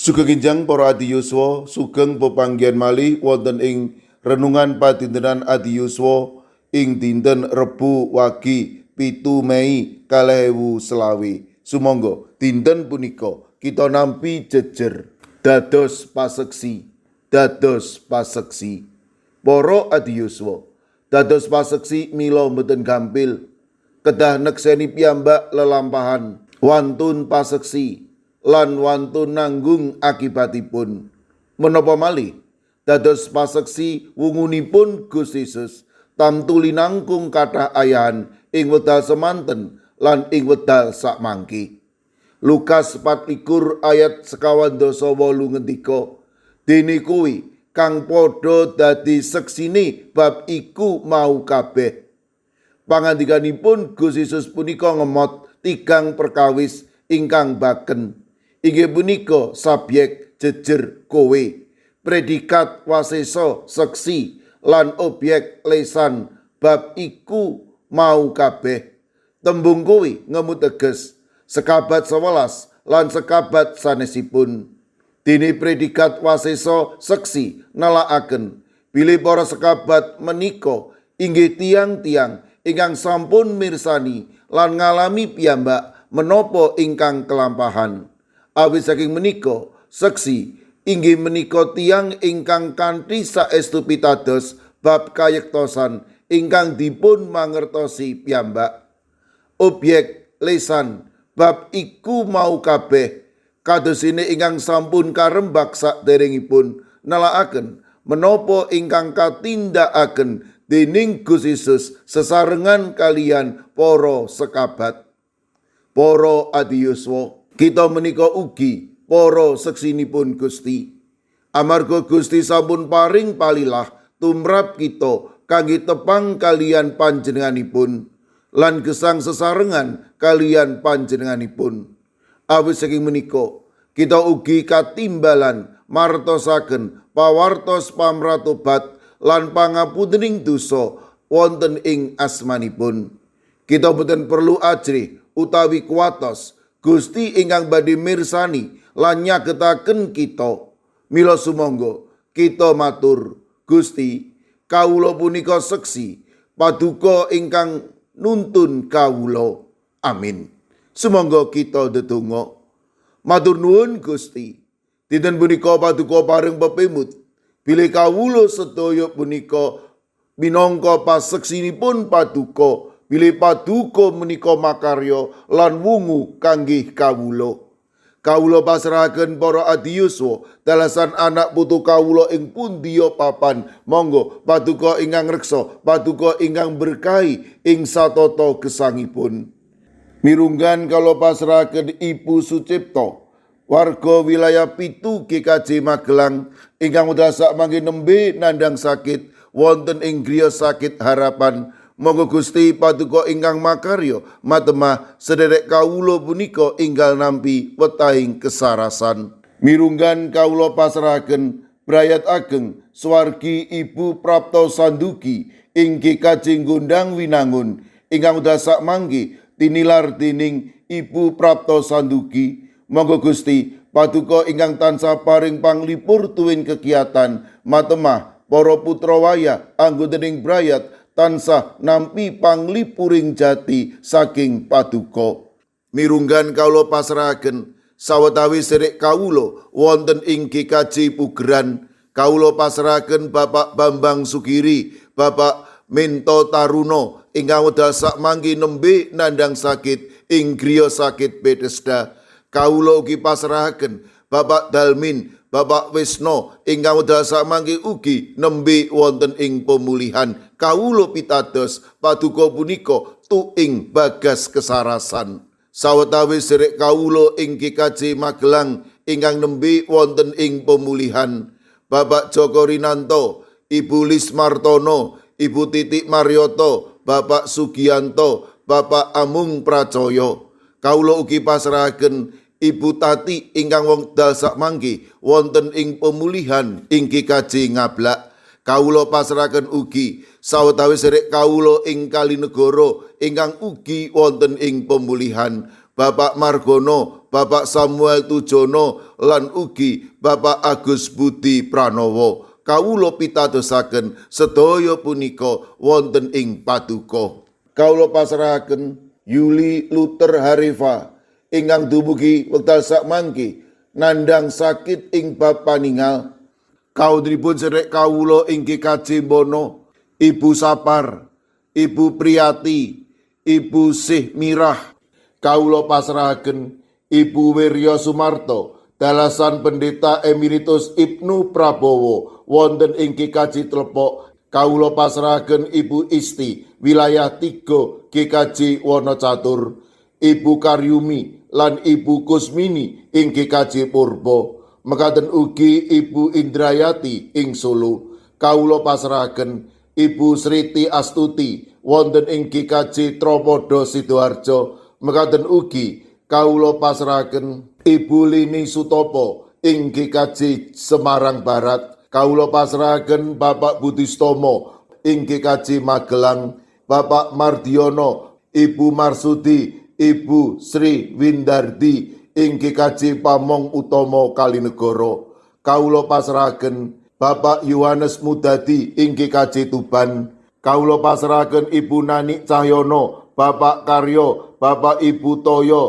Sugeng enjang para adi yuswa, sugeng pepanggihan malih wonten ing renungan padintenan adi yuswa ing dinten Rebo Wage 7 Mei 2025. Sumangga dinten punika kita nampi jejer dados paseksi, dados paseksi. Para adi yuswa, dados paseksi mila mboten gampil, kedah nekseni piyambak lelampahan, wantun paseksi lan wantun nanggung akibatipun. Menapa malih dados paseksi wungunipun Gusti Yesus tamtu linangkung kathah ayahan ing wekdal semanten lan ing wekdal sakmangke. Lukas 24 ayat 48 ngendika, dene kuwi kang padha dadi seksine bab iku mau kabeh. Pangandikanipun Gusti Yesus punika ngemot tigang perkawis ingkang baken. Inggih punika subjek jejer kowe, predikat wasesa seksi lan objek lesan bab iku mau kabeh. Tembung kowe ngemut teges sekabat 11 lan sekabat sanesipun. Dene predikat wasesa seksi nelakaken bilih para sekabat menika inggih tiang-tiang ingkang sampun mirsani lan ngalami piyambak menapa ingkang kelampahan. Awit saking menika seksi inggih menika tiang ingkang kanthi saestu pitados bab kayektosan ingkang dipun mangertosi piyambak. Objek lesan bab iku mau kabeh kadosine ingkang sampun karembak saderengipun nelakaken menapa ingkang katindakaken dening Gusti Yesus sesarengan kalian para sekabat. Para adi yuswa, kita menika ugi para seksinipun Gusti. Amarga Gusti sampun paring palilah tumrap kita kangge tepang kalian panjenenganipun lan gesang sesarengan kalian panjenenganipun. Awit saking menika kita ugi katimbalan martosaken pawartos pamratobat lan pangapuntening dosa wonten ing asmanipun. Kita boten perlu ajrih utawi kuwatos, Gusti ingkang badhe mirsani lan nyagetaken kita. Mila sumangga kita matur, Gusti, kawula punika seksi paduka ingkang nuntun kawula. Amin. Sumangga kita ndedonga. Matur nuwun, Gusti. Dinten punika paduka paring pepimut bilih kawula sedaya punika minangka paseksinipun paduka, bilih paduka menika makarya lan wungu kangge kawula. Kawula pasrahaken para adi yuswa dalasan anak putu kawula ing pundiya papan. Monggo paduka ingkang reksa, paduka ingkang berkahi ing satata gesangipun. Mirunggan kawula pasrahaken Ibu Sucipto, warga wilayah 7 GKJ Magelang ingkang wekdal sakmangke nembe nandhang sakit wonten ing griya sakit Harapan. Monggo Gusti paduka ingkang makarya matemah sederek kawula punika enggal nampi wetahing kesarasan. Mirunggan kawula pasrahaken brayat ageng swargi Ibu Prapto Sanduki ing GKJ Gondang Winangun ingkang wekdal sakmangke tinilar dening Ibu Prapto Sanduki. Monggo Gusti paduka ingkang tansah paring panglipur tuwin kegiatan matemah para putra wayah anggotaning brayat tansah nampi panglipuring jati saking paduka. Mirunggan kawula pasrahaken sawetawis sedherek kawula wonten ing GKJ Pugeran. Kawula pasrahaken Bapak Bambang Sugiri, Bapak Minto Taruno ingkang wekdal sakmangke nembe nandhang sakit ing griya sakit Bethesda. Kawula ugi pasrahaken Bapak Dalmin, Bapak Wisno ingkang wekdal sakmangke ugi nembe wonten ing pemulihan. Kawula pitados paduka punika tuing bagas kesarasan. Sawetawis sedherek kawula ing GKJ Magelang ingkang nembe wonten ing pemulihan. Bapak Joko Rinanto, Ibu Lis Martono, Ibu Titik Maryoto, Bapak Sugianto, Bapak Amung Pracoyo. Kawula ugi pasrahaken Ibu Tati ingkang wekdal sakmangke wonten ing pemulihan ing GKJ Ngablak. Kawula pasrahaken ugi sawetawis sedherek kawula ing Kalinegoro ingkang ugi wonten ing pemulihan. Bapak Margono, Bapak Samuel Tujono lan ugi Bapak Agus Budi Pranowo. Kawula pitadosaken sedaya punika wonten ing paduka. Kawula pasrahaken Yuli Luther Harefa ingkang dumugi wekdal sakmangke nandhang sakit ing bab paningal. Kawontenipun sedherek kawula ing GKJ Bono, Ibu Sapar, Ibu Priyati, Ibu Sih Mirah. Kawula pasrahaken Ibu Wirya Sumarto, dalasan Pendeta Emeritus Ibnu Prabowo wonten ing GKJ Tlepok. Kawula pasrahaken Ibu Isti wilayah 3 GKJ Wonocatur, Ibu Karyumi lan Ibu Kusmini ing GKJ Purbo. Mekaten ugi Ibu Indrayati ing Solo. Kawula pasrahaken Ibu Sriti Astuti wonten ing GKJ Tropodo Sidoarjo. Mekaten ugi kawula pasrahaken Ibu Lini Sutopo ing GKJ Semarang Barat. Kawula pasrahaken Bapak Budistomo ing GKJ Magelang, Bapak Mardiono, Ibu Marsudi, Ibu Sri Windardi ing GKJ Pamong Utomo Kalinegoro. Kawula pasrahaken Bapak Yohanes Mudadi ing GKJ Tuban. Kawula pasrahaken Ibu Nani Cahyono, Bapak Karyo, Bapak Ibu Toyo,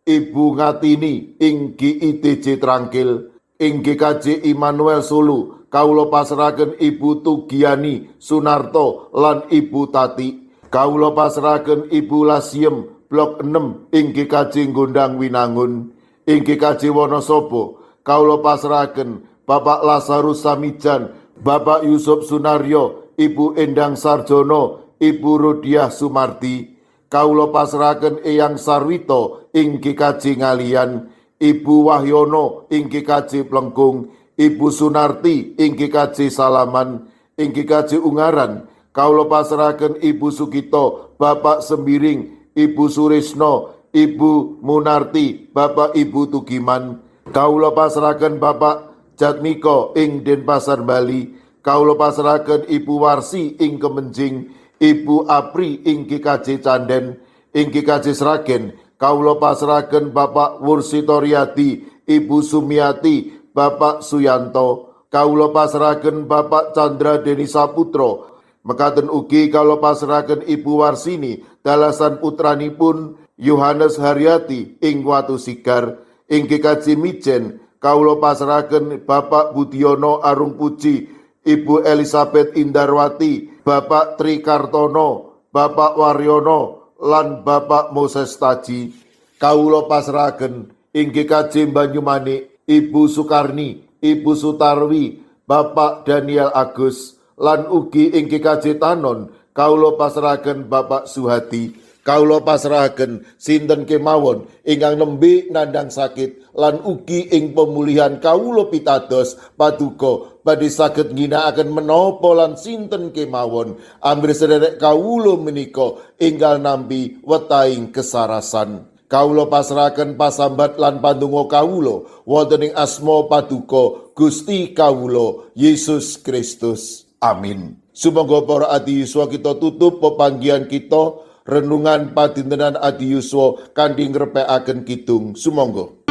Ibu Ngatini ing GITJ Trangkil. Ing GKJ Immanuel Solo, kawula pasrahaken Ibu Tugiani Sunarto lan Ibu Tati. Kawula pasrahaken Ibu Lasiem Blok 6 ing GKJ Gondang Winangun. Ing GKJ Wonosobo, kawula pasrahaken Bapak Lazarus Samijan, Bapak Yusuf Sunaryo, Ibu Endang Sarjono, Ibu Rudiah Sumardi. Kawula pasrahaken Eyang Sarwito ing GKJ Ngalian, Ibu Wahyono ing GKJ Plengkung, Ibu Sunarti ing GKJ Salaman, ing GKJ Ungaran. Kawula pasrahaken Ibu Sukito, Bapak Sembiring, Ibu Surisno, Ibu Munarti, Bapak Ibu Tugiman. Kawula pasrahaken Bapak Jatmiko ing Denpasar Bali. Kawula pasrahaken Ibu Warsi ing Kemenjing, Ibu Apri ing GKJ Canden, ing GKJ Sragen. Kawula pasrahaken Bapak Wursitoriadi, Ibu Sumiati, Bapak Suyanto. Kawula pasrahaken Bapak Chandra Deni Saputro. Mekaten ugi kawula pasrahaken Ibu Warsini dalasan putranipun Yohanes Haryati ing Watu Sigar. Ing GKJ Mijen kawula pasrahaken Bapak Budiono Arung Puji, Ibu Elizabeth Indarwati, Bapak Tri Kartono, Bapak Waryono lan Bapak Moses Taji. Kawula pasrahaken ing GKJ Banyumanik Ibu Sukarni, Ibu Sutarwi, Bapak Daniel Agus lan ugi ing GKJ Tanon kawula pasrahaken Bapak Suhadi. Kawula pasrahaken sinten kemawon ingkang nembe nandhang sakit lan ugi ing pemulihan. Kawula pitados paduka badhe saged ngginakaken menapa lan sinten kemawon amrih sederek kawula menika enggal nampi wetahing kesarasan. Kawula pasrahaken pasambat lan pandonga kawula wonten ing asma paduka Gusti kawula Yesus Kristus. Amin. Sumangga para adi yuswa, kita tutup pepanggihan kita renungan padintenan adi yuswa kanthi ngrepekaken kidung. Sumangga.